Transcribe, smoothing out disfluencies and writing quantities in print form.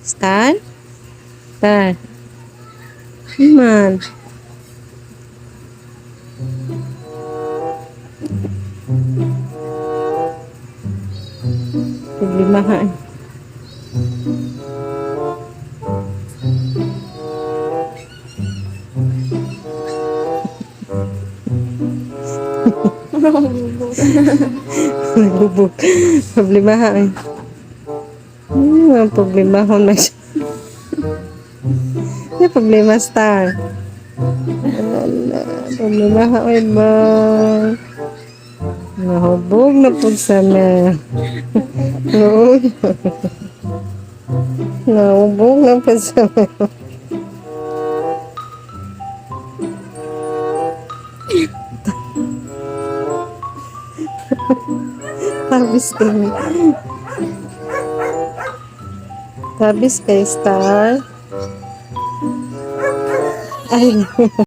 Star? Star. Man. Problema ha, eh. Nagbubog. Problema ha, eh. Ang problema ho na siya. May problema, Star. Wala. Problema ha, oy ba? Nahubog na po sana. Oo. Nahubog na po sana. Tabis kay. Tabis kay, Star. Ay.